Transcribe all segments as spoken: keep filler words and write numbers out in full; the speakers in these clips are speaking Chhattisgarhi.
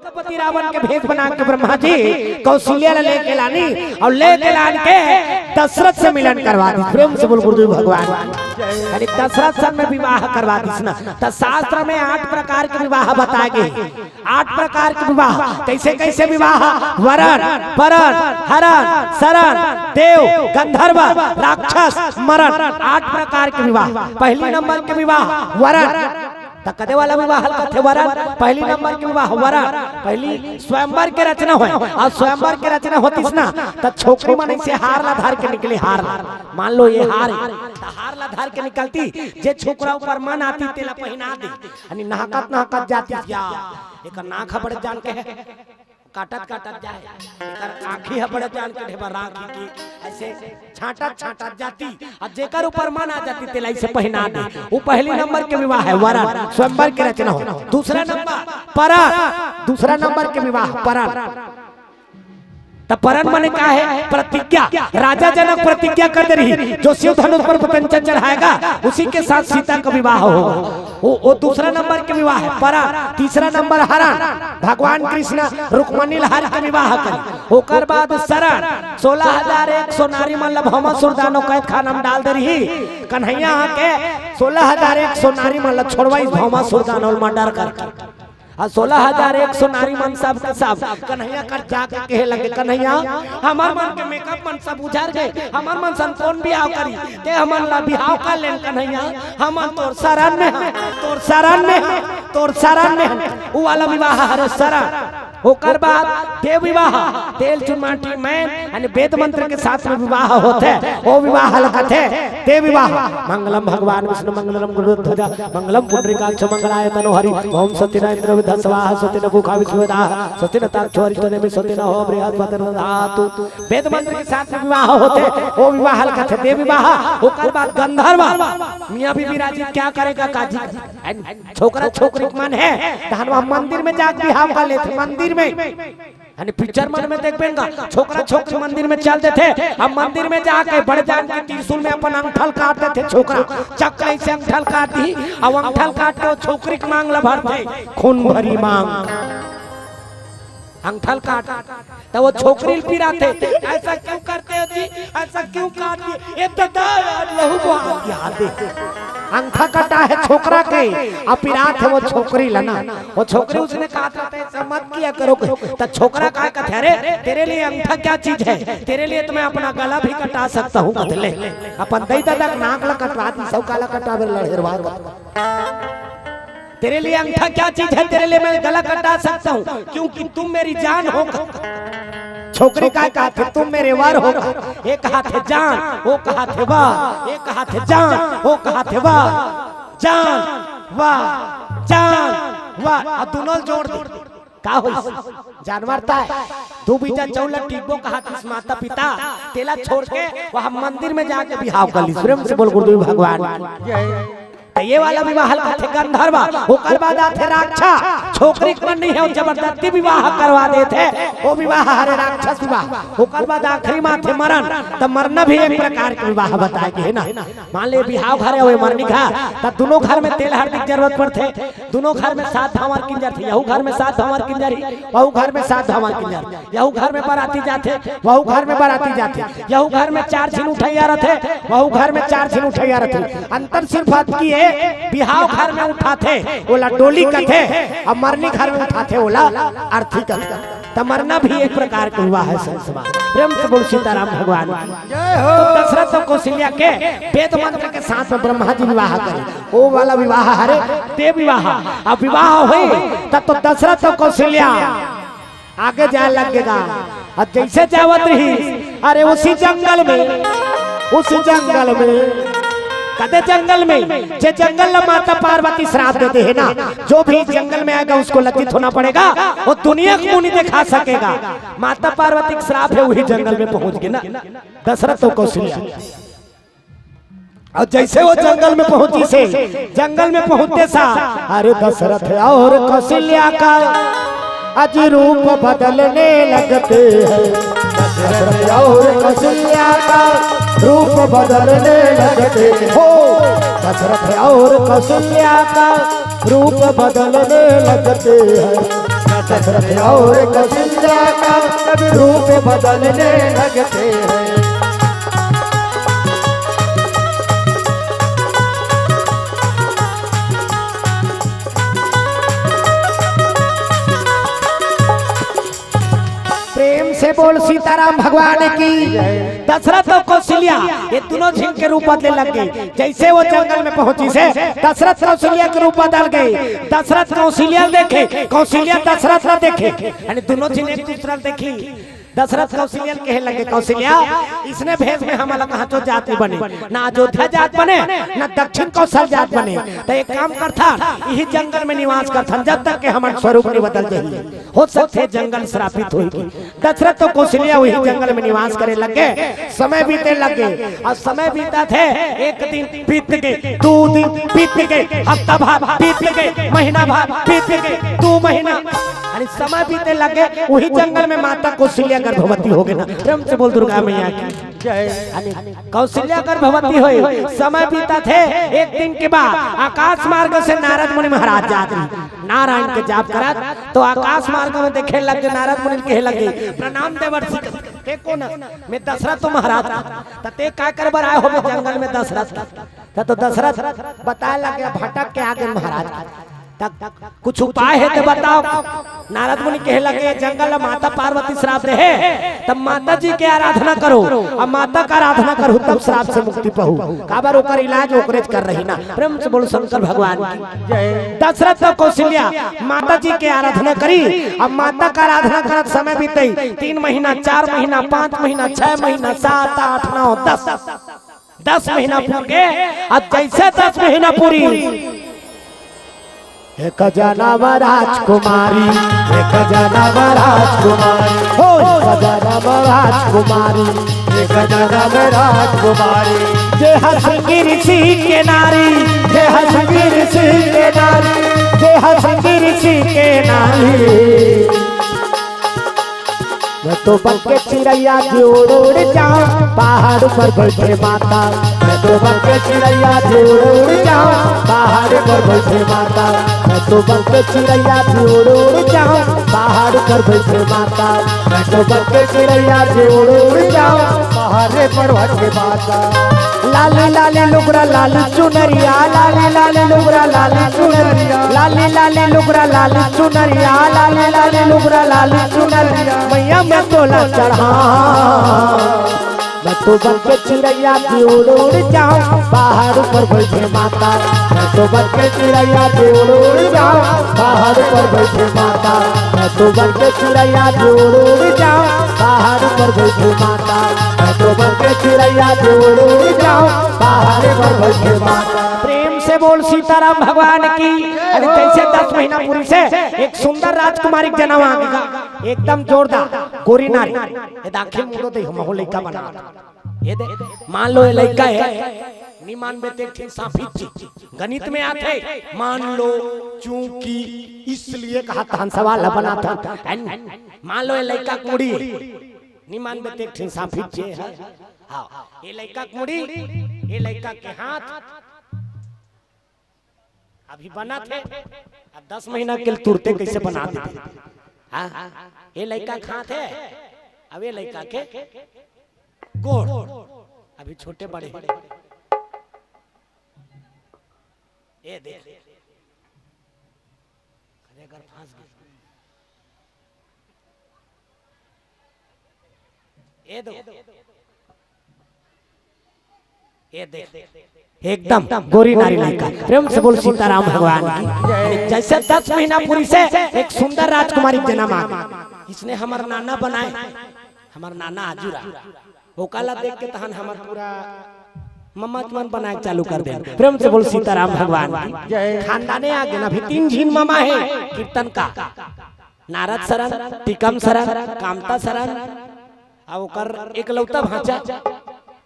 पति रावण के भेष बना के ब्रह्मा जी कौशल्या ला लेके लानी अउ लेके लान के दशरथ से मिलन करवा दिस। प्रेम से बोल गुरुदेव भगवान। यानी दशरथ सन में विवाह करवा दिस ना। त शास्त्र में आठ प्रकार के विवाह बताए गे। आठ प्रकार के विवाह। कैसे कैसे विवाह? वरण, परण, हरण, शरण, देव, गंधर्व, राक्षस, मरण। आठ प्रकार के विवाह। पहली नंबर के विवाह वरण। त कदे वाला विवाह ल कथे वरण? पहली नंबर के विवाह वरण। पहली स्वयंवर के रचना होय, अउ स्वयंवर के रचना होतिस ना, त छोकरी मन ऐसे हार ला धर के निकले, हार ला। मान लो ये हार हे, त हार ला धर के निकलती, जे छोकरा ऊपर मन आतिस, तेला पहिना दे। यानी नहकत नहकत जातिस, या एकर नाक ह बड़े जान के हे, काटत काटत जाय, एकर आँखी ह बड़े जान के ढेबा राखी की, ऐसे छांटत छांटत जाती, अउ जेकर ऊपर मन आ जातिस, तेला ऐसे पहिना दे। वो पहली नंबर के विवाह हे, वरण, स्वयंवर के रचना होय। दूसरा नंबर परण, दूसरा नंबर के विवाह परण। त परण माने का हे? प्रतिज्ञा। राजा जनक प्रतिज्ञा कर दे रहिस, जो शिव धनुष पर पतंजलि चढ़ाएगा, उसी के साथ सीता का विवाह होगा। वो, वो दूसरा नंबर के विवाह हे परण। तीसरा नंबर हरण, भगवान कृष्ण रुक्मणी ल हर के विवाह करे। ओकर बाद शरण, सोलह हजार एक सौ नारी मन ल भौमासुर दानव कैद खाना में डाल दे रहिस। कन्हैया आके सोलह हजार एक सौ नारी मन ल छोड़वाइस भौमासुर दानव ल murder करके। अउ सोलह हजार एक सौ नारी मन सब के सब कन्हैया कर जाके कहे लगे, "कन्हैया, हमर मन के makeup मन सब उझर गे, हमर मन सन कोन बिहाव करी? तें हमन ला बिहाव कर लेन कन्हैया, हमन तोर शरण में हन, तोर शरण में हन, तोर शरण में हन।" उ वाला विवाह हरे शरण। ओकर बाद देव विवाह, तेल चुन माटी मैन, यानी वेद मंत्र के साथ में विवाह होथे, वो विवाह ल कथे देव विवाह। मंगलम भगवान विष्णु मंगलम गरुड़ध्वज मंगलम पुंडरीकाक्ष मंगलायतनो हरि। ओम सतिन इंद्र विद्ध स्वाहा सतिन गुखा विश्वदाह सतिन ताक्षो हरिष्टनेमि सतिन हो बृहस्पतिर्दधातु। वेद मंत्र के साथ में विवाह होथे, वो विवाह ल कथे देव विवाह। ओकर बाद गंधर्व, मियाँ बीबी राजी क्या करेगा काजी। छोकरा छोकरी के मन हे, तहन वहाँ मंदिर में जाके बिहाव कर लेथे, मंदिर में। यानी picture मन में देखबे ना, छोकरा छोकरी मंदिर में चल देथे, अब मंदिर में जाके बड़े जान के त्रिशूल में अपन अंगठा ल काट देथे छोकरा, चक्र ऐसे अंगठा ल काट दिही, अब अंगठा ल काट के वो छोकरी के मांग ल भरथे, खून भरी मांग। अंगठा ल काट, त वो छोकरी ल पिराथे, "ऐसा क्यों करते हो जी, ऐसा क्यों काट दिए?" ये तो दे यार, लहू बहा दिया, दे। अंगठा कटा हे छोकरा के, अउ पिरात हे वो छोकरी ल ना। वो छोकरी उसने कहा था, "ऐसा मत किया करो।" त छोकरा का कथे, "अरे, तेरे लिए अंगठा क्या चीज है? तेरे लिए तो मैं अपना गला भी कटा सकता हूँ।" कथे, "ले, अपन दई ददा के नाक ल कटवा दिस, अउ काला कटावे लड़ेरवा।" तेरे लिए अंगठा क्या चीज है, तेरे लिए मैं गला कटा सकता हूँ, क्योंकि तुम मेरी जान हो। छोकरी का कहाथे, "तुम मेरे वर हो।" एक हाथ हे जान, वो कहाथे वर, एक हाथ हे जान, वो कहाथे वर। जान, वर, जान, वर। अउ दुनों ल जोड़ दे, का होइस? जानवर त हे। दू बीजा चौल टीकबो कहातिस माता पिता, तेला छोड़ के वहाँ मंदिर में जाके बिहाव कर लिस। प्रेम से बोल गुरुदेव भगवान। त ये वाला विवाह ल कथे गंधर्व। ओकर बाद आथे राक्षा, छोकरी के मन नहीं हे, जबरदस्ती विवाह करवा देथे, वो विवाह हरे राक्षस विवाह। ओकर बाद आखिरी में आथे मरण, त मरना भी एक प्रकार के विवाह बताए गे हे ना। मान ले बिहाव घरे होय मरनी घा, त दुनों घर में तेल हरदी के जरूरत पड़थे, दुनों घर में सात भांवर किंजरथे, यहू घर में सात भांवर किंजरही, वहू घर में सात भांवर किंजरही। यहू घर में बराती जाथे, वहू घर में बराती जाथे, यहू घर में चार झिन उठइया रथे, वहू घर में चार झिन उठइया रथे। अंतर सिर्फ अतकी हे, बिहाव घर में उठाथे, ओला डोली कथे, अउ मरनी घर में उठाथे, ओला अर्थी कथे। त मरना भी एक प्रकार के विवाह हे, संत समाज। प्रेम से बोल सीताराम भगवान। जय हो। तो दशरथ अउ कौशल्या के वेद मंत्र के साथ में ब्रह्मा जी विवाह करे, वो वाला विवाह हरे देव विवाह। अब विवाह होय, तब तो दशरथ अउ कौशल्या आगे जाए लगेगा। अउ जैसे जावत रहिस, अरे उसी जंगल में, उसी जंगल में, कदे जंगल में, जे जंगल ला माता पार्वती श्राप दे दे हे ना, जो भी जंगल में आएगा उसको लज्जित होना पड़ेगा, वो दुनिया को मुंह नहीं दिखा सकेगा। माता पार्वती के श्राप हे, वही जंगल में पहुंच गे ना दशरथ अउ कौशल्या। अउ जैसे वो जंगल में पहुंचिस, जंगल में पहुंचते साथ, अरे दशरथ और कौशल्या का आज रूप बदलने लगते हैं। दशरथ और कौशल्या का रूप बदलने लगते हैं। हो, दशरथ और कौशल्या का रूप बदलने लगते हैं। दशरथ और कौशल्या का जब रूप बदलने लगते हैं। प्रेम से बोल सीताराम भगवान की। दशरथ और कौशल्या ये दोनों झिन के रूप बदले लग गए। जैसे वो जंगल में पहुंची से दशरथ कौशल्या के रूप बदल गए। दशरथ कौशल्या देखे, कौशल्या दशरथ ला देखे, यानी दोनों झिन एक दूसरा ला देखी। दशरथ कौशल्या ला कहे लगे, "कौशल्या, इसने भेष में हमला कहाँ चो जात नहीं बने, ना अयोध्या जात बने, ना दक्षिण कौशल जात बने। तो एक काम करथन, यही जंगल में निवास करथन, जब तक के हमन स्वरूप नहीं बदल जाही। हो सकथे जंगल श्रापित होही।" दशरथ तो कौशल्या वही जंगल में निवास करे लगे। समय बीते लगे और समय बीतत हे, एक दिन बीत गए, दो दिन बीत गए, हफ्ता भर बीत गए, महीना भर बीत गए, दो महीना, यानी समय बीते लगे। वही जंगल में माता कौशल्या गर्भवती हो गए ना। प्रेम से बोल दुर्गा मैया की। जय। यानी कौशल्या गर्भवती होई, समय बीतत हे, एक दिन के बाद आकाश मार्ग से नारद मुनि महाराज जात रही, नारायण के जाप करत, तो आकाश मार्ग में देखे लगे, नारद मुनि कहे लगे, "प्रणाम देवर्षि।" "ते कोन?" "मैं दशरथ तो महाराज।" "त ते का करे बर आए होबे जंगल में दशरथ?" त तो दशरथ बताए लगे, "भटक के आगे महाराज।" "त कुछ उपाय हे त बताओ।" नारद मुनि कहे लगे, "जंगल में माता पार्वती श्राप दे हे, तब माता जी के आराधना करो, अब माता का आराधना करो, तब श्राप से मुक्ति पाहू।" काबर ओकर इलाज ओकरेच कर रही ना। प्रेम से बोल शंकर भगवान की। जय। दशरथ तो कौशल्या माता जी के आराधना करी। अब माता का आराधना करत समय बीते, तीन महीना, चार महीना, पाँच महीना, छह महीना, सात, आठ, नौ, दस, दस महीना पूर के। अब जैसे दस महीना पूरी, एक जनम राजकुमारी, एक जनम राजकुमारी, हो, एक जनम राजकुमारी, एक जनम राजकुमारी। जे हंस गिर सी के नारी, जे हंस गिर सी के नारी, जे हंस गिर सी के नारी। मैं तो बन के चिड़ैया जी उड़ उड़ जाऊं पहाड़ पर बैठे माता। मैं तो बन के चिड़ैया जी उड़ उड़ जाऊं पहाड़ पर बैठे माता। मैं तो बन के चिड़ैया जी उड़ उड़ जाऊं पहाड़ पर बैठे माता। मैं तो बन के चिड़ैया जी उड़ उड़ जाऊं पहाड़ पर बैठे माता। लाली लाली लुगरा लाली चुनरिया, लाली लाली लुगरा लाली चुनरिया, लाली लाली लुगरा लाली चुनरिया, लाली लाली लुगरा लाली चुनरिया, मैया मैं तोला चढ़ा। मैं तो बन के चिड़ैया जी उड़ उड़ जाऊं पहाड़ पर बैठे माता। मैं तो बन के चिड़ैया जी उड़ उड़ जाऊं पहाड़ पर बैठे माता। मैं तो बन के चिड़ैया जी उड़ उड़ जाऊं पहाड़ पर बैठे माता। मैं तो बन के चिड़ैया जी उड़ उड़ जाऊं पहाड़ पर बैठे माता। प्रेम से बोल सीताराम भगवान की। अरे जैसे दस महीना पूरी से एक सुंदर राजकुमारी के जन्म आ गया, एकदम जोरदार गोरी नारी। ये दाखिल मुंडो दे हम हो लइका बना। ये दे, मान लो ये लइका हे, नी मानबे ते एक ठिन सांफित जी। गणित में आथे, मान लो, चूंकि, इसलिए कहा तहन सवाल ह बनाथन। मान लो ये लइका के मुड़ी, नी मानबे ते एक ठिन सांफित जे हे। हाँ, ये लइका के मुड़ी, ये लइका के हाथ, अभी बनत हे, अब दस महीना के तुरते कैसे बना देबे? हाँ, ये लइका के हाथ हे, अब ये लइका के गोड़, अभी छोटे बड़े हे। ये देख, अरे अगर फंस गए, ये दो, ये देख, एकदम गोरी नारी लइका। प्रेम से बोल सीताराम भगवान की। जैसे दस महीना पूरी से एक सुंदर राजकुमारी के जन्म आ गई। इसने हमर नाना बनाए, हमर नाना आजू रहा। ओकाला देख के तहन हमर पूरा ममा मन बनाए चालू कर दे। प्रेम से बोल सीताराम भगवान की। जय। खानदाने आ गए ना, अभी तीन झिन ममा हे कीर्तन का। नारद शरण, टीकम शरण, कामता शरण, आ ओकर एकलौता भांचा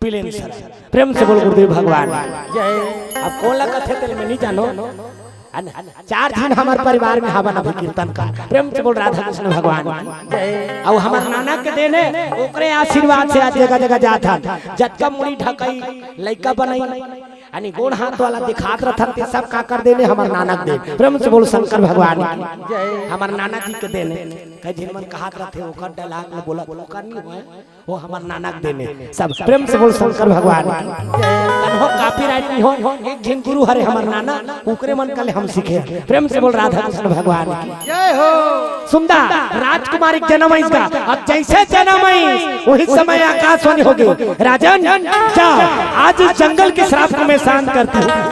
पिलेन शरण। प्रेम से बोल गुरुदेव भगवान। जय। अब कोन ला कथे तेल में नहीं जानो। है ना? चार झन हमर परिवार में हवन अभी कीर्तन का। प्रेम से बोल राधा कृष्ण भगवान। जय। अब हमर नाना के देने, ओकरे आशीर्वाद से आज जगह जगह जात हन। जतका मुड़ी ढकई, लइका बनई, यानी गोड़ हाथ वाला दिखात रथन ते सब का कर देने, हमर नानक दे। प्रेम से बोल शंकर भगवान की। हमर नाना जी के देने। कई झिन मन कहात रथे, ओकर डायलॉग में बोला, ओकर नहीं होय, वो हमर नानक देने। सब प्रेम से बोल शंकर भगवान की। तनहो कॉपीराइट नहीं हो, एक झिन गुरु हरे हमर नाना, ओकरे मन कले हम सीखे। प्रेम से बोल राधा कृष्ण भगवान की। जय हो। सुंदर राजकुमारी के जन्म अइस गा। अब जैसे जन्म अइस, वही समय आकाशवाणी हो गई, "राजन, जा, आज इस जंगल के श्राप को मैं शांत करती हूँ।"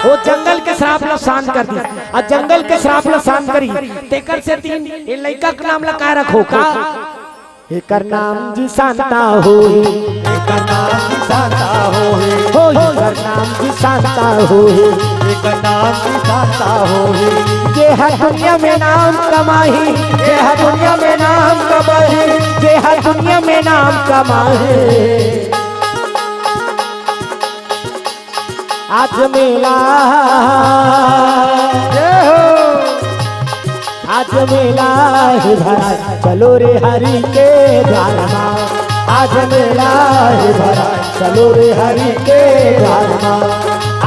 वो जंगल के श्राप ला शांत कर दी। अब जंगल के श्राप ला शांत करी, तेकर सेती ए लइका के नाम ला का रखो का? एकर नाम जी शांता होही। एकर नाम जी शांता होही। हो, एकर नाम जी शांता होही। एकर नाम जी शांता होही। जे हर दुनिया में नाम कमाही, जे हर दुनिया में नाम कमाही, जे हर दुनिया में नाम कमाही। आज मेला, जय हो। आज मेला हे भराय, चलो रे हरि के द्वार मा। आज मेला हे भराय, चलो रे हरि के द्वार मा।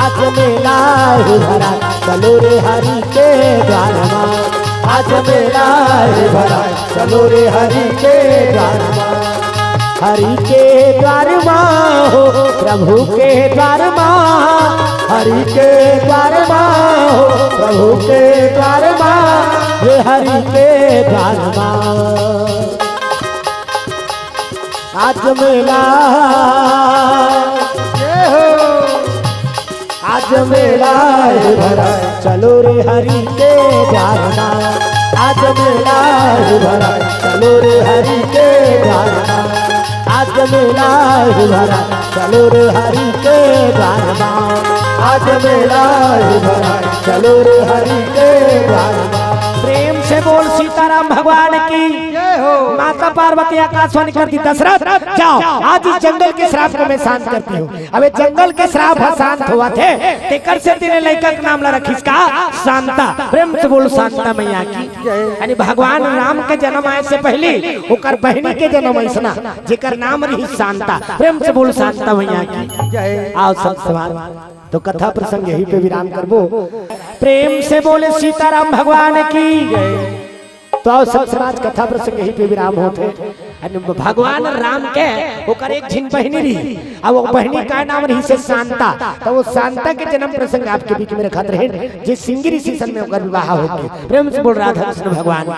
आज मेला हे भराय, चलो रे हरि के द्वार मा। आज मेला हे भराय, चलो रे हरि के द्वार मा। हरि के द्वार मा हो, प्रभु के द्वार मा। हरि के द्वार मा हो, प्रभु के द्वार मा। ये हरि के द्वार मा। आज मेला, जय हो। आज मेला हे भराय, चलो रे हरि के द्वार मा। आज मेला हे भराय, चलो रे हरि के द्वार मा। आज मेला हे भराय, चलो रे हरि के द्वार मा। आज मेला हे भराय, चलो रे हरि के द्वार मा। प्रेम से बोल सीताराम भगवान की। जय हो। माता पार्वती आकाशवाणी कर दी, "दशरथ, जाओ, आज इस जंगल के श्राप को मैं शांत करती हूँ।" अब ये जंगल के श्राप ह शांत होवत हे, तेकर सेती ए लइका के नाम ला रखिस का? शांता। प्रेम से बोल शांता मैया की। यानी भगवान राम के जन्म आए से पहली ओकर बहिनी के जन्म अइसना, जेकर नाम रही शांता। प्रेम से बोल शांता मैया की। आओ सब सवार, तो कथा प्रसंग यहीं पे विराम करबो। प्रेम से बोले सीताराम भगवान की। तो आओ सब समाज, कथा प्रसंग यहीं पे विराम होथे। अन भगवान राम के ओकर एक झिन बहिनी रही, अब वो बहिनी का नाम रही से शांता। तो वो शांता के जन्म प्रसंग आपके बीच में रखत रहे, जे सिंगीरी season में ओकर विवाह होके। प्रेम से बोल राधा कृष्ण भगवान की।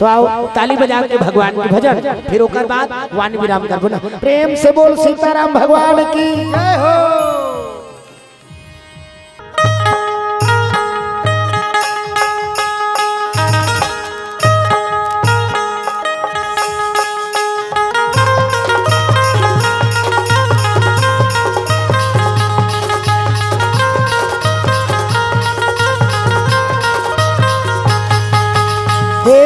तो आओ ताली बजा के भगवान के भजन, फिर ओकर बाद वाणी विराम करबो ना। प्रेम से बोल सीताराम भगवान की। जय हो। हे,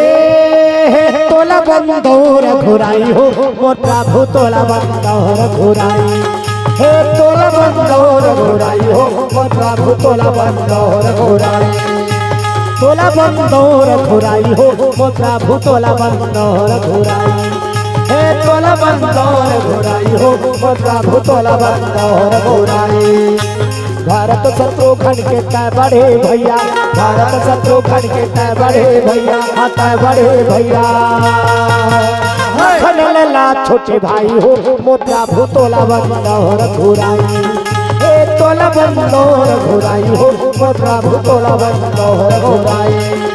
हे, तोला बंदौर घुराई हो, मोर प्रभु तोला बंदौर घुराई। हे तोला बंदौर घुराई हो, मोर प्रभु तोला बंदौर घुराई। तोला बंदौर घुराई हो, मोर प्रभु तोला बंदौर घुराई। हे तोला बंदौर घुराई हो, मोर प्रभु तोला बंदौर घुराई। भरत शत्रुघ्न के तै बड़े भैया, भरत शत्रुघ्न के तै बड़े भैया, हाँ तै बड़े भैया। लखन लला छोटे भाई हो, मोर प्रभु तोला बंदौर घुराई। हे तोला बंदौर घुराई हो, मोर प्रभु तोला बंदौर घुराई।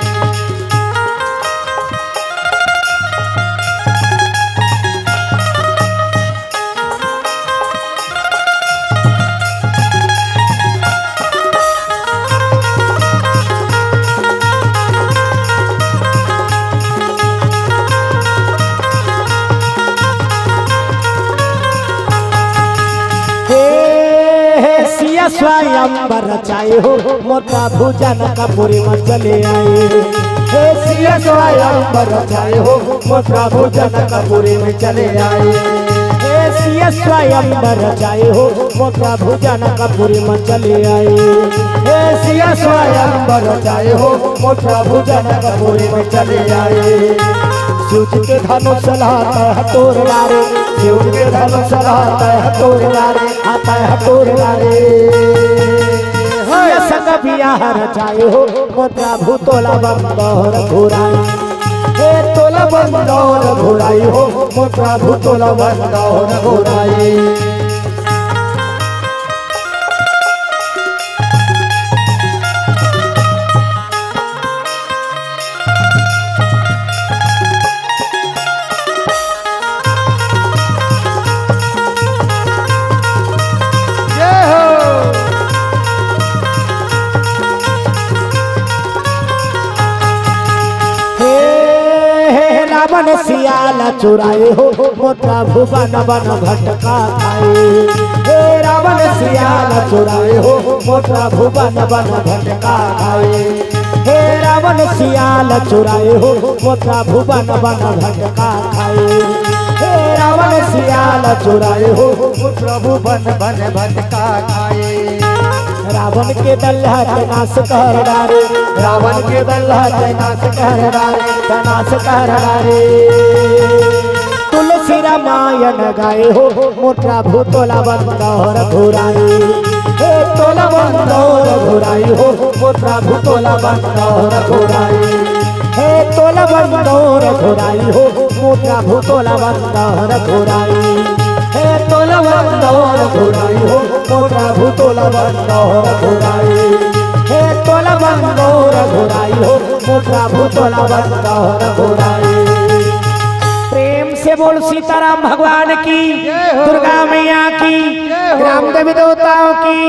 हे, हे सिया स्वयंवर रचाए हो, मोर प्रभु जनकपुरी में चले आए। हे सिया स्वयंवर रचाए हो, मोर प्रभु जनकपुरी में चले आए। हे सिया स्वयंवर रचाए हो, मोर प्रभु जनकपुरी म चले आए। हे सिया स्वयंवर रचाए हो, मोर प्रभु जनकपुरी म चले आए। शिव जी के धनुष ला तैं ह तोर डारे, शिव जी के धनुष ला तैं ह तोर डारे, हाँ तैं ह तोर डारे। सिया संग बियाह रचाए हो, मोर प्रभु तोला बंदौर घुराई। हे तोला बंदौर घुराई हो, मोर प्रभु तोला बंदौर घुराई। जय हो। हे, हे, हे, रावण सियाल चुराए हो, मोर प्रभु बन बन भटका खाए। हे रावण सियाल चुराए हो, मोर प्रभु बन बन भटका खाए। हे रावण सियाल चुराए हो, मोर प्रभु बन बन भटका खाए। हे रावण सियाल चुराए हो, मोर प्रभु बन बन भटका खाए। रावण के दल ह तैं नाश कर डारे, रावण के दल ह तैं नाश कर डारे, तैं नाश कर डारे। तुलसी रामायण गाए हो, मोर प्रभु तोला बंदौर घुराई। हे तोला बंदौर घुराई हो, मोर प्रभु तोला बंदौर घुराई। हे तोला बंदौर घुराई हो, मोर प्रभु तोला बंदौर घुराई। हे तोला बंदौर घुराई हो, मोर प्रभु तोला बंदौर घुराई। हे तोला बंदौर घुराई हो, मोर प्रभु तोला बंदौर घुराई। प्रेम से बोल सीताराम भगवान की, जय हो। दुर्गा मैया की, जय हो। ग्राम देवी देवताओं की,